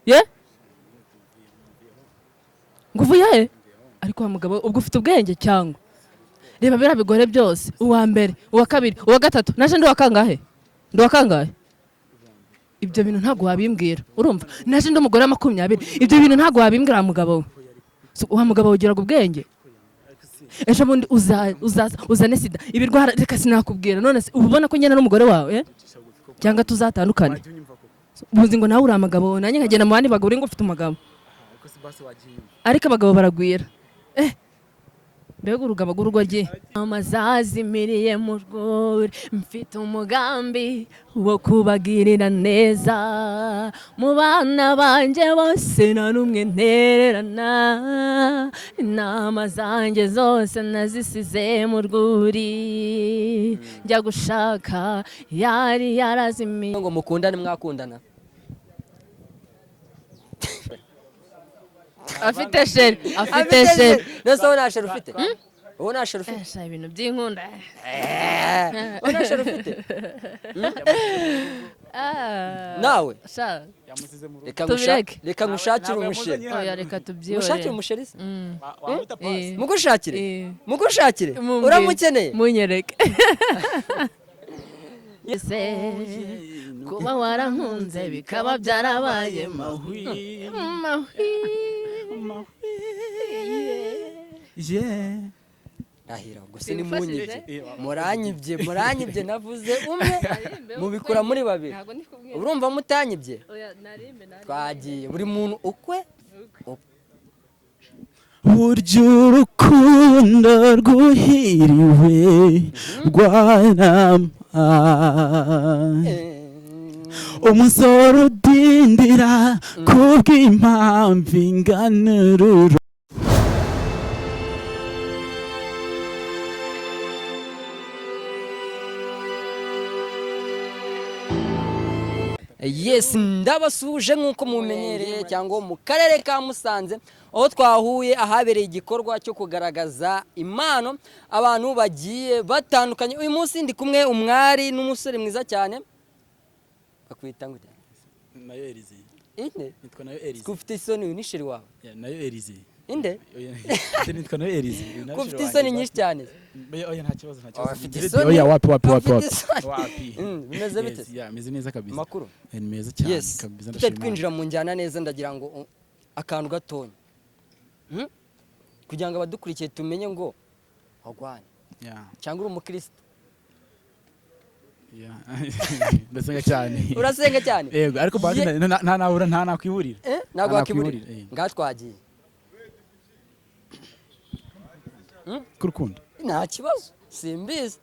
Ye, ngo uvuye he? Ariko wa mugabo, ubwo ufite ubwenge cyangwa? Reba biriya bigore byose, uwa mbere, uwa kabiri, uwa gatatu, naje ndi uwa kangahe? Ndi uwa kangahe? Ibyo bintu ntabwo wabimbwira. Urumva, naje ndi umugore wa 20. Ibyo bintu ntabwo wabimbwira, wa mugabo we. So, wa mugabo we, ugiraga ubwenge? Ejo bundi uzaza uzane sida, ibirwara. Reka, sinakubwira. None se uba ubona ko ngenda n'umugore wawe, eh? Cyangwa tuzatandukane? Ubuzi ngo nawe uri amagabo, nanjye nkagenda mu bandi bagabo, uri ngo ufite umugabo, ariko abagabo baragwira. Mbega urugabo rw'urugoryi! Amazazimiriye mu rwuri, mfite umugambi wo kubagirira neza. Mu bana banjye bose nta n'umwe ntererana. Intama zanjye zose nazisize mu rwuri, njya gushaka yari yarazimiye. Ngo mukundane, mwakundana? Afite chéri, afite chéri. Nese wowe nta chéri ufite? Wowe nta chéri ufite? Sha, ibintu by'inkunda. Wowe nta chéri ufite nawe? Sha. Yamusize mu rugo. Reka Tubireke. reka ngushakire Ntabwo umuchéri. yamuzanye hano. Oya, reka tubyihorere. Ngushakire umuchéri se? Wamuta pasi. Eh. Mugushakire? Eh. Mugushakire? Mumbwire. Uramukeneye? Munyereke. Ese kuba warankunze bikaba byarabaye Mahwi. Mahwi. Yeah. Rahira, ubwo se nimunyibye? Muranyibye, muranyibye. Navuze umwe, mubikora muri babiri. Urumva mutanyibye? Twagiye, buri muntu ukwe. Burya urukundo rwuhiriwe rwarama, umusore udindira kubw'impamvu ingana ururo. Yes, ndabasuhuje nk'uko mumenyereye, cyangwa mu karere ka Musanze, aho twahuye ahabereye igikorwa cyo kugaragaza impano abantu bagiye batandukanye. Uyu munsi ndi kumwe umwari n'umusore mwiza cyane. Bakwita ngo Nayo Elize. Inde? Nitwa nayo Elize. Ko ufite isoni? Uyu ni chéri wawe? Yeah, nayo Elize. Inde? Oya, nitwa nayo Elize. Uyu nawe Ko ufite chéri isoni wanjye. nyinshi cyane? Oya, oya, nta kibazo, nta kibazo. Afite Ngire isoni. Oya, wapi, wapi, wapi, Afite wapi. isoni. Wapi. Bimeze bite? Yes, yeah, meze neza kabisa. Amakuru? Ni meza cyane kabisa, Tutari ndashima Imana. twinjira mu njyana neza, ndagira ngo akantu gatonya, Kugira ngo abadukurikiye tumenye ngo wagwanye cyangwa uri umukristo. Yeah. Ndasenga cyane. Urasenga cyane? Yego, ariko basi nta nabura, nta nakwiburira. Eh, ntabwo Nta wakiburira? nakwiburira, eh. Ngaha twagiye. K'urukundo. Nta kibazo, simbizi.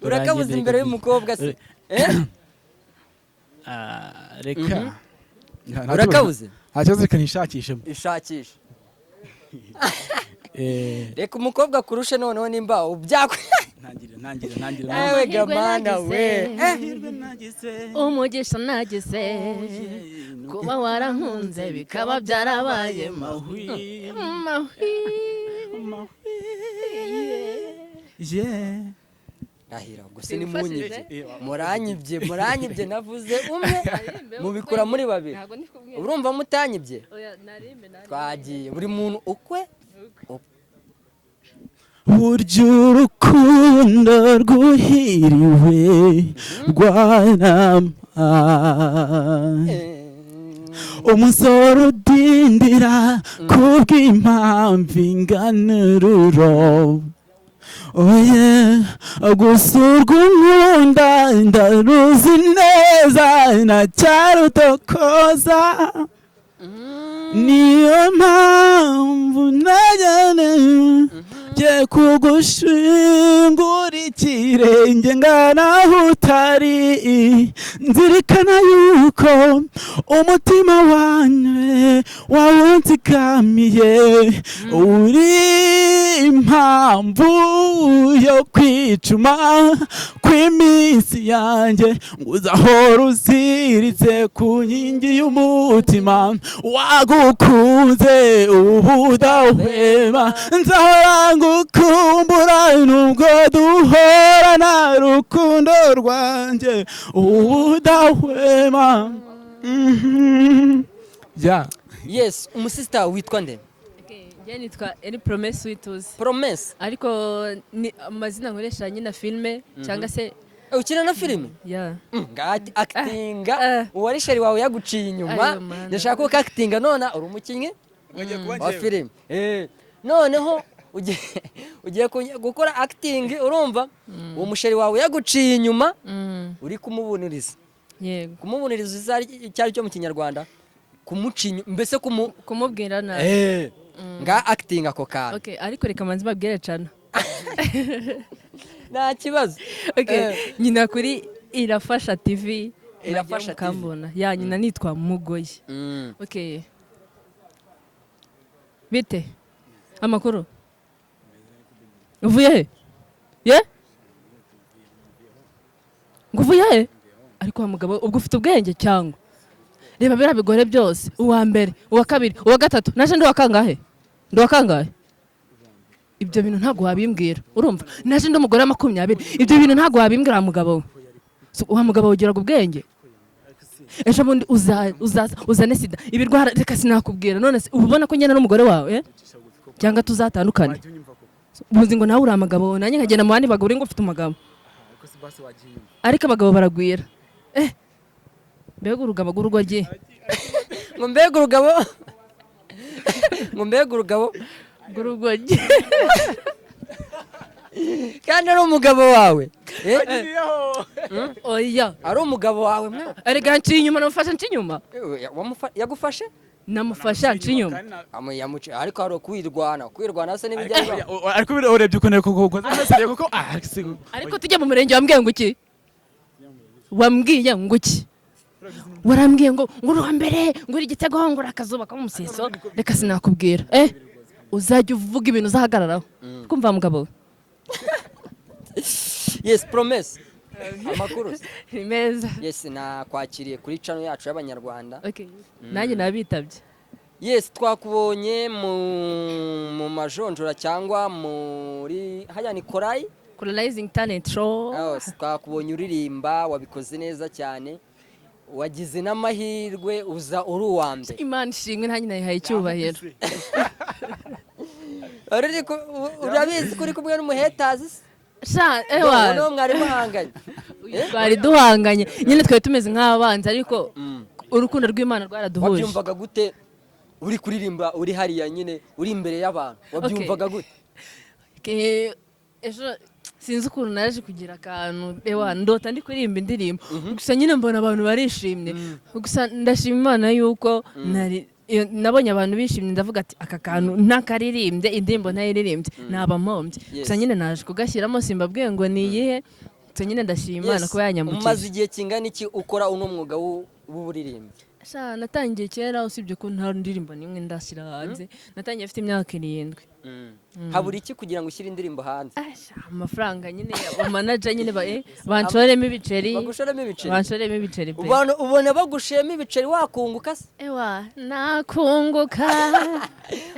Urakabuze Uranyemeye imbere kabisa. y'umukobwa se? Eh? Ah, reka. Nta Urakabuze? kibazo. Nta kibazo, reka nishakishemo. Ishakisha. Eh, Reka umukobwa akurushe noneho, nimba ubyakwe. ntangire, ntangire, ntangire. Ewe Amahirwe gamana we. nagize. Umugisha nagize, kuba warankunze bikaba byarabaye Mahwi. Mahwi. Yeah. Rahira, ubwo se nimunyibye? Muranyibye, muranyibye. Navuze umwe, mubikora muri babiri. Urumva mutanyibye? Twagiye, buri muntu ukwe. Burya urukundo rwuhiriwe rwarama, umusore udindira kubw'impamvu ingana ururo. Oye, gusurwa unkunda ndaruzi neza ntacyarutokoza, niyo mpamvu najyane ngiye kugushingura ikirenge ngana aho utari, nzirikana yuko umutima wanjye wawunzigamiye, uri impamvu yo kwicuma kw'iminsi yanjye, ngo uzahora uziritse ku nkingi y'umutima wagukunze ubudahwema, nzahora. Ndagukumbura nubwo duhorana, rukundo rwanjye ubudahwema. Yeah. Yes, umusista witwa nde? Njye nitwa Eri Promesse Wituze. Promesse. Ariko ni amazina nkoresha nyina filime cyangwa se Ukina na filime? Ya. Ngati actinga. Uwari chéri wawe yaguciye inyuma. Ayo, mana. Ndashaka ko actinga none uri umukinnyi wa filime. Noneho ugiye gukora acting, urumva uwo muchéri wawe yaguciye inyuma, uri kumubuniriza. Yego. Kumubuniriza icyo ari cyo mu Kinyarwanda, kumuca inyuma mbese, kumu Kumubwira nabi. Nga acting ako kantu. Okay, ariko reka manzi babwire cana. Nta kibazo. Okay, nyina kuri Irafasha TV. Irafasha TV. Mukambona ya nyina nitwa Mugoyi. Okay, bite, amakuru? Uvuye he? Ye, ngo uvuye he? Ariko wa mugabo, ubwo ufite ubwenge cyangwa? Reba biriya bigore byose, uwa mbere, uwa kabiri, uwa gatatu, naje ndi uwa kangahe? Ndi uwa kangahe? Ibyo bintu ntabwo wabimbwira, urumva? Naje ndi umugore wa 20. Ibyo bintu ntabwo wabimbwira, wa mugabo we. So, wa mugabo, ugiraga ubwenge? Ejo bundi uzaza uzane sida, ibirwara, reka sinakubwira. None se uba ubona ko ngenda n'umugore wawe, eh? Cyangwa tuzatandukane? Ubuzi ngo nawe uri amagabo, nanjye nkagenda mu bandi bagabo, uri ngo ufite umugabo, ariko abagabo baragwira. Mbega urugabo rw'urugoryi! Ngo mbega urugabo, ngo mbega urugabo rw'urugoryi! Kandi ari umugabo wawe? Oya. Ari umugabo wawe mwa. Erega nciye inyuma, namufasha nci inyuma. Yagufashe? Namufasha nci inyuma. Ariko hari ukwirwana, kwirwana se n'ibijya bibaho. Ariko urebye ukuntu kuko Ariko tujya mu murenge, wambwiye ngo iki? Wambwiye ngo iki? Warambwiye ngo uri uwa mbere, ngo uri igitego, ngo uri akazuba ko mu museso. Reka sinakubwira. Uzajya uvuga ibintu uzahagararaho, kumva mugabo we? Yes, Promesse, amakuru se? Ni meza. Yes, nakwakiriye kuri channel yacu y'Abanyarwanda. Okay. Nanjye nabitabye. Yes, twakubonye mu majonjora cyangwa muri hajya ni korayi. Kora Rising Talent Show. Oh, twakubonye uririmba, wabikoze neza cyane, wagize n'amahirwe uza uri uwa mbere. Imana ishimwe, nanjye nayihaye icyubahiro. Urabizi ko uri kumwe n'umuhetazi se? Sha, ewa. Noneho mwari muhanganye. Twari duhanganye nyine, twari tumeze nk'abanzi, ariko urukundo rw'Imana rwaraduhuje. Wabyumvaga gute uri kuririmba, uri hariya nyine, uri imbere y'abantu, wabyumvaga gute? Ejo sinzi ukuntu naje kugira akantu, ewa, ndota ndi kuririmba indirimbo gusa nyine mbona abantu barishimye. Gusa ndashima Imana yuko nabonye abantu bishimye, ndavuga ati aka kantu ntakaririmbye, indirimbo ntayiririmbye naba mpombye. Gusa nyine naje kugashyiramo, simbabwiye ngo ni iyihe. Gusa nyine ndashima Imana kuba yanyambukije. Umaze igihe kingana iki ukora uno mwuga w'uburirimbyi? Sha, natangiye kera, usibye ko nta ndirimbo n'imwe ndashyira hanze. Natangiye mfite imyaka 7. Habura iki kugira ngo ushyire indirimbo hanze? Asha, amafaranga nyine, abamanager nyine banshoremo ibiceri. Bagushoremo ibiceri? Banshoremo ibiceri pe. Ubona bagushemo ibiceri wakunguka se? Ewa, nakunguka.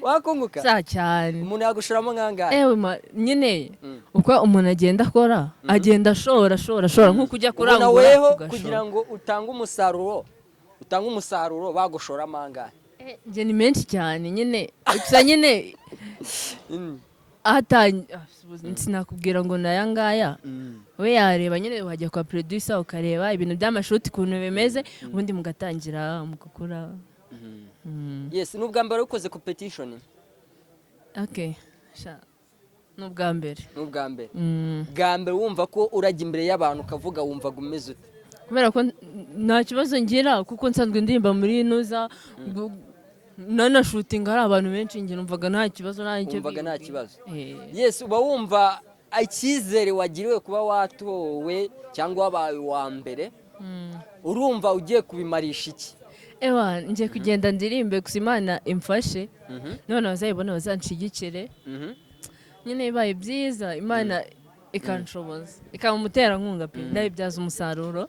Wakunguka? Sa cyane. Umuntu yagushoramo nkangahe? Ewe, nyine uko umuntu agenda akora, agenda ashora, ashora, ashora, nk'uko ujya Ubona kurangura weho ugashora. Kugira ngo utange umusaruro bagushoramo angahe? Njye ni menshi cyane nyine, gusa nyine sinakubwira ngo ni aya ngaya. We yareba nyine, wajya kwa producer ukareba ibintu by'amashuti ukuntu bimeze, ubundi mugatangira mugakora. Yes, ni ubwa mbere ukoze competition? Okay, sha, ni ubwa mbere. Ni ubwa mbere. Bwa mbere wumva ko urajya imbere y'abantu ukavuga, wumvaga umeze ute? Kubera ko nta kibazo ngira, kuko nsanzwe ndirimba muri nuza nanashutinga hari abantu benshi, njye numvaga nta kibazo, nta icyo Wumvaga nta bimbwiye. kibazo? Eh. Yes, uba wumva icyizere wagiriwe kuba watowe cyangwa wabaye uwa mbere, urumva ugiye kubimarisha iki? Ewa, ngiye kugenda ndirimbe gusa, Imana imfashe, none bazayibona bazanshigikire. Nyine bibaye byiza Imana ikanshoboza, ikaba umuterankunga pe, ndabibyaza umusaruro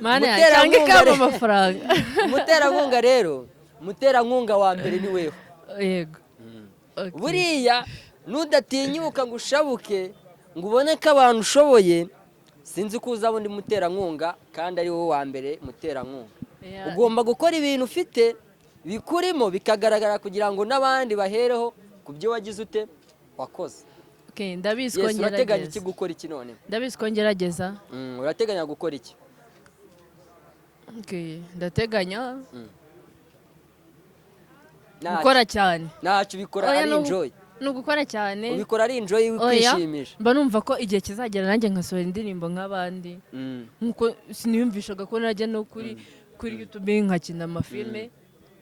Mana yanjye, cyangwa Umuterankunga ikampa amafaranga. Umuterankunga rero, umuterankunga wa mbere ni weho. Yego. Okay. Buriya Nudatinyuka ngo ushabuke, ngo ubone ko abantu ushoboye, sinzi ko uzaba undi muterankunga kandi ari wowe wa mbere muterankunga. Ugomba gukora ibintu ufite bikurimo bikagaragara, kugira ngo n'abandi bahereho ku byo wagize ute, wakoze. Okay, ndabizi ko Yes, urateganya iki ngerageza. gukora iki none? Ndabizi ko ngerageza. Urateganya gukora iki? Okay, ndateganya Ntacyo. gukora cyane. Ntacyo, ubikora Oya, ari enjoy. Ni ugukora cyane. Ubikora ari enjoy. Oya, kwishimisha. Mba numva ko igihe kizagera nanjye nkasohora indirimbo nk'abandi, nkuko siniyumvishaga ko najya no kuri YouTube nkakina amafilme,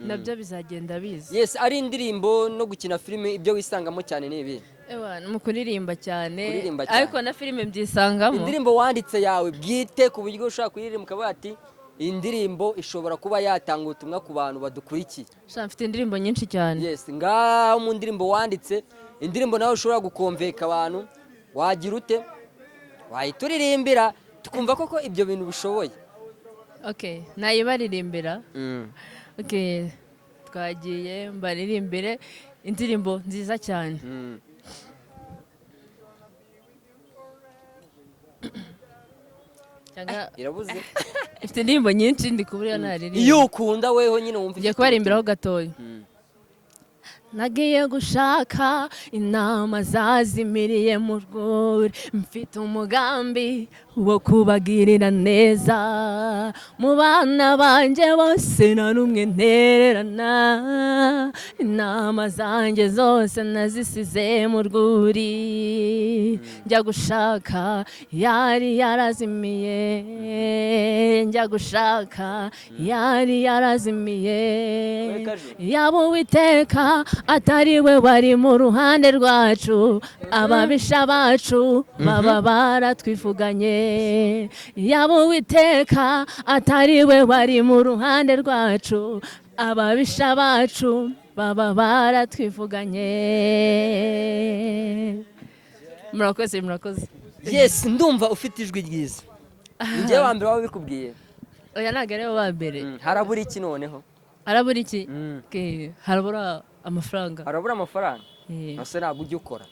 nabyo bizagenda biza. Yes, ari indirimbo no gukina filime, ibyo wisangamo cyane ni ibi? Ewa, mu kuririmba cyane. Kuririmba cyane. Ariko na filime mbyisangamo. Indirimbo wanditse yawe bwite, ku buryo ushobora kuririmba ukavuga ati: "Iyi ndirimbo ishobora kuba yatanga ubutumwa ku bantu badukurikiye." Sha, mfite indirimbo nyinshi cyane. Yes, ngaho mu ndirimbo wanditse, indirimbo nawe ushobora gukomveka abantu, wagira ute, wahita uririmbira tukumva koko ibyo bintu bishoboye. Okay, nayibaririmbira. Okay, twagiye, mbaririmbire indirimbo nziza cyane. Cyangwa Irabuze. Ifite indirimbo nyinshi, ndi kubura iyo naririmba. Iyo ukunda weho nyine wumva Ngiye ifite kubaririmbiraho gatoya. Nagiye gushaka intama zazimiriye mu rwuri, mfite umugambi wo kubagirira neza. Mu bana banjye bose nta n'umwe ntererana, intama zanjye zose nazisize mu rwuri, njya gushaka yari yarazimiye, njya gushaka yari yarazimiye. Kaju. Yaba Uwiteka atari we wari mu ruhande rwacu, ababisha bacu baba baratwivuganye. Yaba Uwiteka atari we wari mu ruhande rwacu, ababisha bacu baba baratwivuganye. Murakoze, murakoze. Yes, ndumva ufite ijwi ryiza. Ni njyewe wa mbere waba ubikubwiye? Oya, ntabwo ari bo ba mbere. Harabura iki noneho? Harabura iki? Okay, harabura amafaranga. Harabura amafaranga? Eh. Ese ntabwo ujya ukora?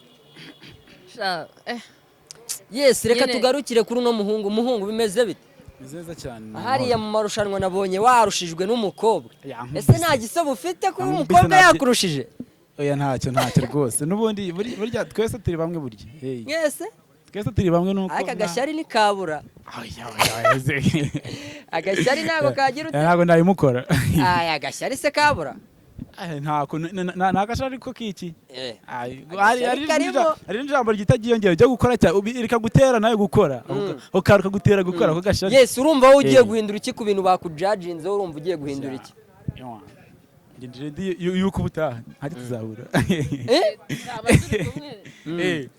Sha, eh. Yes, reka Nyine- tugarukire kuri uno muhungu. Muhungu, bimeze bite? Ni neza cyane. Hariya mu marushanwa nabonye warushijwe n'umukobwa. Yankubise. Ese nta gisebo ufite kuba Yankubise. umukobwa yakurushije? Oya, ntacyo, ntacyo rwose. N'ubundi burya twese turi bamwe burya. Hey. Mwese? Twese turi bamwe nuko Ariko agashyari ntikabura. Oya, oya, oya. Agashyari ntabwo kagira ute? Ntabwo nabimukora. Aya, agashyari se kabura? Ay, ntako ni agashari ko kiki. Eh. Ay, Agashyari hari karimo. hari n'ijambo ryita ryiyongera ryo gukora cyane, rikagutera nawe gukora, ako kantu kagutera gukora ako gashari. Yes, urumva wowe ugiye Eh. guhindura iki ku bintu bakujajinze? Urumva ugiye guhindura iki? Ewa. Njye ndi ready yuko ubutaha ntacyo tuzahura. Eh? Tuzaba turi kumwe. Eh,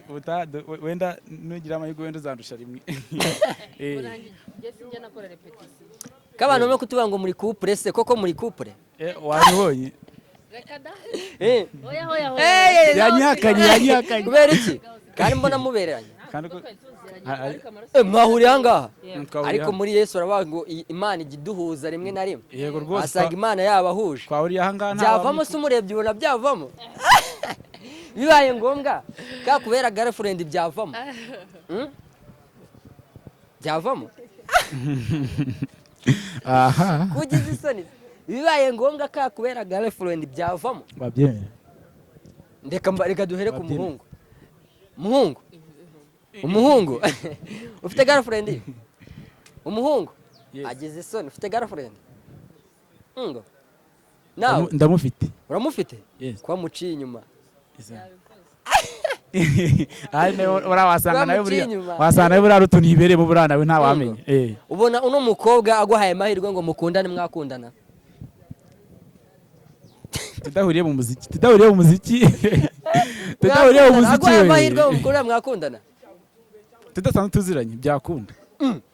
ubutaha wenda nugira amahirwe wenda uzandusha rimwe. Eh. Njye sinjya nakora répétition. Ko abantu barimo kutuvuga ngo muri couple, se koko muri couple? Eh, wabibonye. Reka da. Eh. Oya, oya, oya. Eh, Yanyihakanye, yanyihakanye. Kubera iki kandi mbona mubereranye? Kandi ko Twari tuziranye, Hari- ariko amaraso Eh, mwahuriye ahangaha? Twahuriye Ariko hano. muri Yesu baravuga ngo Imana ijya iduhuza rimwe na rimwe. Yego rwose. Wasanga Imana yabahuje. Twahuriye ahangaha nta Byavamo se? Umurebye ubona byavamo? Bibaye ngombwa kakubera girlfriend byavamo? Byavamo? Aha. Kugize isoni. Bibaye ngombwa kakubera girlfriend byavamo? Babyemera. Reka duhere ku Babyemera. muhungu. Muhungu, umuhungu ufite girlfriend? Umuhungu Yes. agize isoni. Ufite girlfriend ngo nawe? Ndamufite. Uramufite? Yes. Kuba muciye inyuma? Ari nawe uriya wasanga nawe Bamuciye buriya inyuma. wasanga nawe buriya ari utuntu yibereyemo, buriya nawe ntawamenya. Eh. Ubona uno mukobwa aguhaye amahirwe ngo mukundane, mwakundana? Tudahuriye mu muziki, tudahuriye mu muziki, tudahuriye mu Mwakundana? muziki. Aguhaye We. amahirwe ngo mukundane, mwakundana? Tudasanzwe tuziranye byakunda.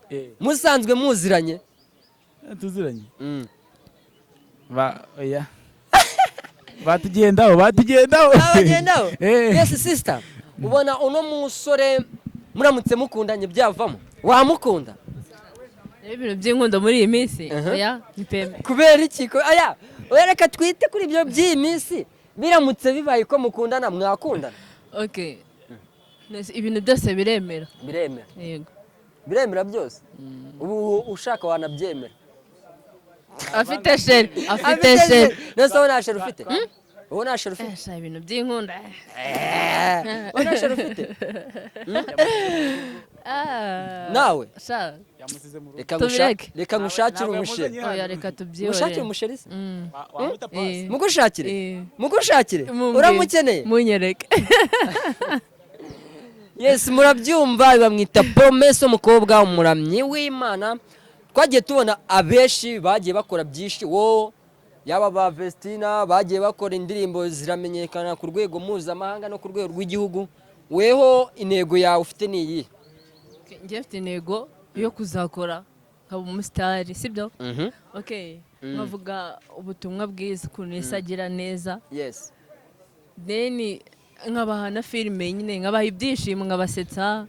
Eh, Musanzwe muziranye? Tuziranye. Ba oya. Batugendaho, batugendaho. Abagendaho. Eh. Yes, sister, ubona uno musore muramutse mukundanye byavamo? Wamukunda? Rero ibintu by'inkundo muri iyi minsi, Uh-huh. oya, ni peme. Kubera iki? Aya, oya, reka twite kuri ibyo by'iyi minsi. Biramutse bibaye ko mukundana, mwakundana? Okay. Nese ibintu byose biremera? Biremera. Yego. Biremera byose. Ubu ushaka wanabyemera. Afite chéri, afite chéri. Nese wowe nta chéri ufite? Wowe nta chéri ufite? Eh, sha, ibintu by'inkunda. Wowe nta chéri ufite? Ah. Nawe? Sha. Yamusize mu rugo. Reka Tubireke. reka ngushakire Ntabwo umuchéri. yamuzanye hano. Oya, reka tubyihorere. Ngushakire umuchéri se? Mm. Wamwita pasi. Eh. Mugushakire? Eh. Mugushakire? Mumbwire. Uramukeneye? Munyereke. Yes, murabyumva, bamwita Promesse, umukobwa umuramyi w'Imana. Twagiye tubona abenshi bagiye bakora byinshi, wo yaba ba Vestina bagiye bakora indirimbo ziramenyekana ku rwego mpuzamahanga no ku rwego rw'igihugu. Weho intego yawe ufite ni iyihe? Njye mfite intego yo kuzakora nkaba umusitari, sibyo? Okay, nkavuga ubutumwa bwiza, ukuntu Yesu agira neza. Then nkabaha na filime nyine, nkabaha ibyishimo, nkabasetsa.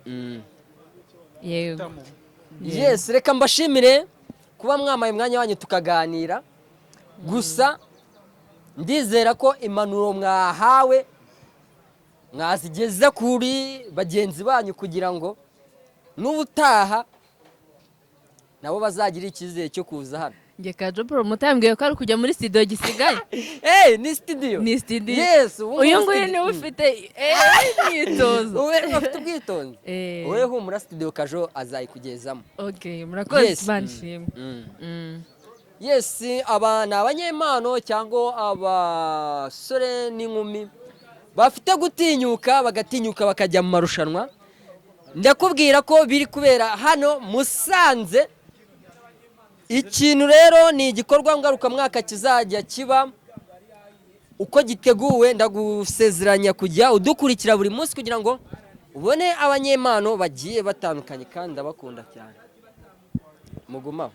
Yego. Yes, reka mbashimire kuba mwamaye umwanya wanyu tukaganira. Gusa ndizera ko impanuro mwahawe mwazigeza kuri bagenzi banyu kugira ngo n'ubutaha nabo bazagire icyizere cyo kuza hano. Njye Kajo Promoter yambwiye ko ari kujya muri studio gisigaye. Hey, ni studio. Ni studio. Yes, ubu uyu ngubu nguyu studio. niwe ufite imyitozo. Wowe ufite ubwitonzi. Eh. Wowe humura, studio Kajo azayikugezamo. Okay, murakoze. Yes. Imana ishimwe. Yes, aba ni abanyempano cyangwa abasore n'inkumi bafite gutinyuka, bagatinyuka bakajya mu marushanwa. Ndakubwira ko biri kubera hano Musanze. Ikintu rero ni igikorwa ngarukamwaka kizajya kiba uko giteguwe. Ndagusezeranya kujya udukurikira buri munsi kugira ngo ubone abanyempano bagiye batandukanye, kandi ndabakunda cyane. Mugumaho.